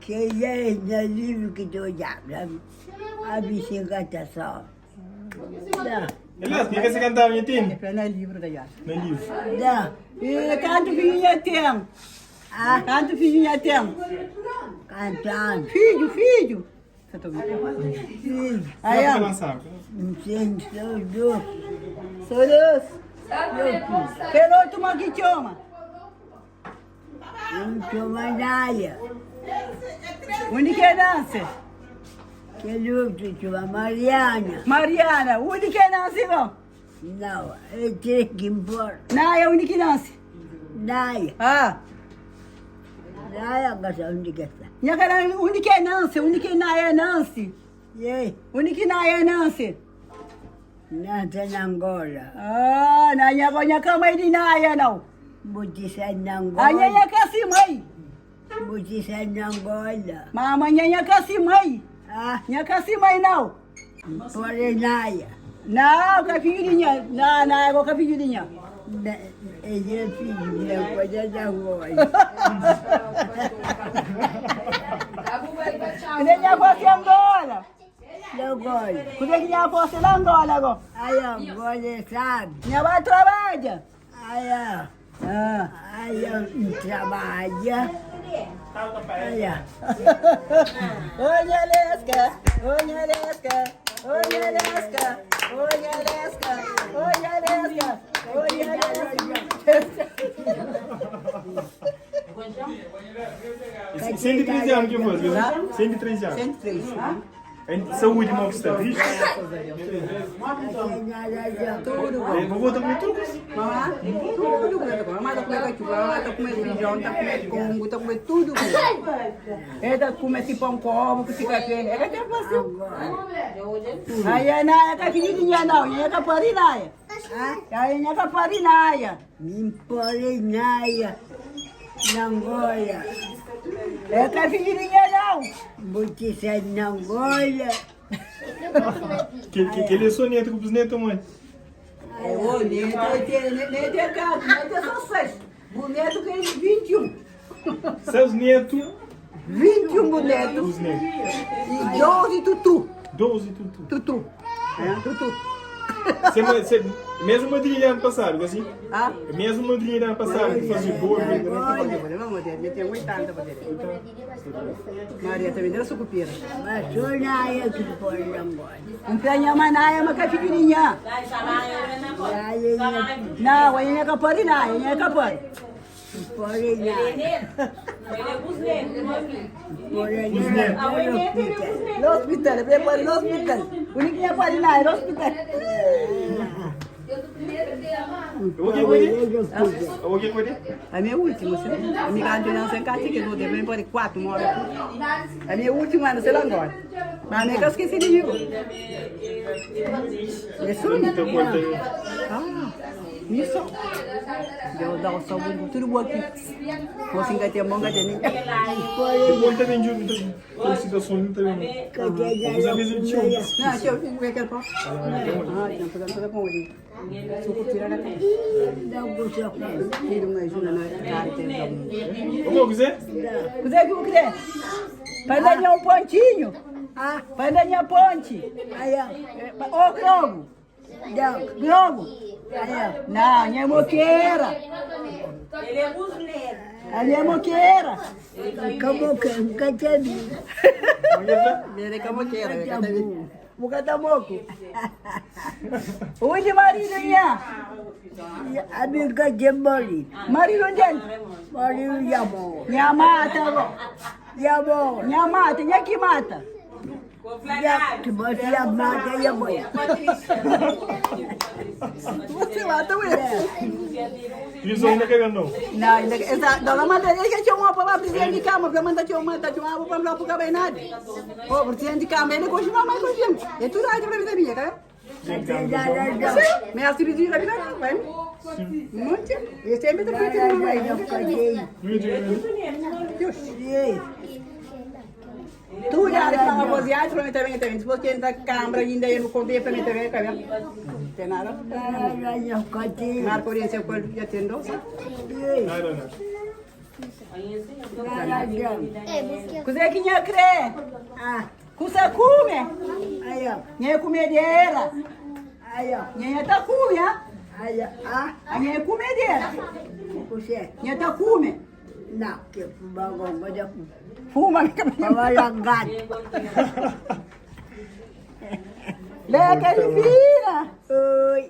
Kel-la é na livru ki ta odjaba a bisikleta só. Da. Elias, mi ka se kantaba nha teni? É na livru da ya. Na livru. Da. E kantu fidju nha ten? Ah. Kantu fidju nha ten? Kantu anu? Fidju, fidju. Fidju. Aí, ó. N ten só dos. Só dos. Kel otu mo ki txoma? Un txoma Naya. Undi ki é nanse? Kel otu txoma Mariana. Mariana, undi ki é nanse go? Nau, é tre ki nporta. Naya, undi ki nanse? Naya. Ah. Naya ka sa undi ki sta. Nha ka na, undi ki é nanse? Undi ki Naya nanse? Ye. Undi ki Naya nanse? Nanse na Angola. Ah, na nha go, nha ka mai di Naya nau. Bu ti sai na Angola. Ah, nha nha ka si mai. Bu ti sai na Angola. Mama, nha nha ka si mai. Ah. Nha ka si mai nau. Pore Naya. Nau, ka fidju di nha. Na, Naya go ka fidju di nha. Na, e nha fidju, nha pode na Angola. Kuzê ki nha fosi Angola? Angola. Kuzê ki nha fosi la Angola go? Ai, Angola é sabi. Nha ba trabadja. Ai, ai, N trabadja. Ai, Oi, nha Lesca, oi, nha Lesca, oi, nha Lesca, oi, nha Lesca, oi, nha Lesca, oi, nha Lesca. 103 anu ki faze, 103 anu. 103. Saúde mo ki sta rixu. Tudo bom. Vovô ta kume tudo kusa? Mamá, tudo kusa ta kume. Mamá ta kume katxuba, mamá ta kume fijon, ta kume kongu, ta kume tudo kusa. El ta kume si pon ku obu, ku si kafé. El ka ten fasi. Ai, Naya ka fidju di nha nau, nha ka pari Naya. Ai, nha ka pari Naya. Mi pari Naya na Angola. El ka fidju di nha nau. Bu ti sai na Angola. Kel é so netu ku bisnetu mãe? Ô, netu é netu é kaku, netu é só 6. Bu netu tem 21. Seus netu? 21 bu netu. Os netu. E 12 tutu. 12 tutu. Tutu. É, tutu. Cê, cê, mesmo madrinha de ano passado, assim? Ah? Mesmo madrinha de ano passado que fazia bolo. Maria tem 80 para Maria também era sucupira. Mas só Naya que pode na Angola. Um pé minha manaia, mas que figurinha. Naya Não, aí é capari, não, aí é capari. pode Naya. Pode Naya. No hospital, eu pari no hospital. O único que pari não, era hospital. O que foi? O que foi? A minha última, sim. A minha grande não sei cá, que eu também pari quatro mora. A minha última, não sei lá agora. Mas a minha que eu esqueci de mim. Isso? Então conta aí. Ah, isso. Deus dá o saúde, tudo bom aqui. Você ainda tem mão, ainda tem. Depois também de uma situação também. Você fez um tio. Não, deixa eu ver aquele pau. Ah, não, podemos fazer com ele. Sucupira na cara. Tira uma ajuda na cara, tem algum. Como você? Você que quer? Vai dar um pontinho. Ah, Vai dar minha ponte. aí, Ô, Globo. não. Globo. Aí, Não, minha moqueira. A minha moqueira. como que nunca teve. Ele é moqueira. Mucatamoco. Onde marido minha? Amiga de marido. Marido onde é? Marido já morre. Minha mata, vô. Já morre. Minha mata, minha que mata. Já, que você já mata, já morre. Você mata o Prisão ainda querendo não. Não, ainda essa dona manda ele que tinha uma para presidente de câmara, para mandar tinha uma, tinha uma para lá para bem nada. Ô, presidente de câmara, ele continua mais com gente. É tudo aí para minha, tá? Mas se pedir a vida, vai. Muito. E sempre tá pedindo vai. Tu já era uma vozinha, para mim também também. Depois que entra câmara ainda eu não contei para mim também, cara. Tem nada. Marco Oriente, eu já tem doce. Não, não, não. Kuzê ki nha krê? Kusa kume? Nha é kumedera. Nha nha ta kume, ha? A nha é kumedera. Nha ta kume. Fuma. Leka di vira. Oi.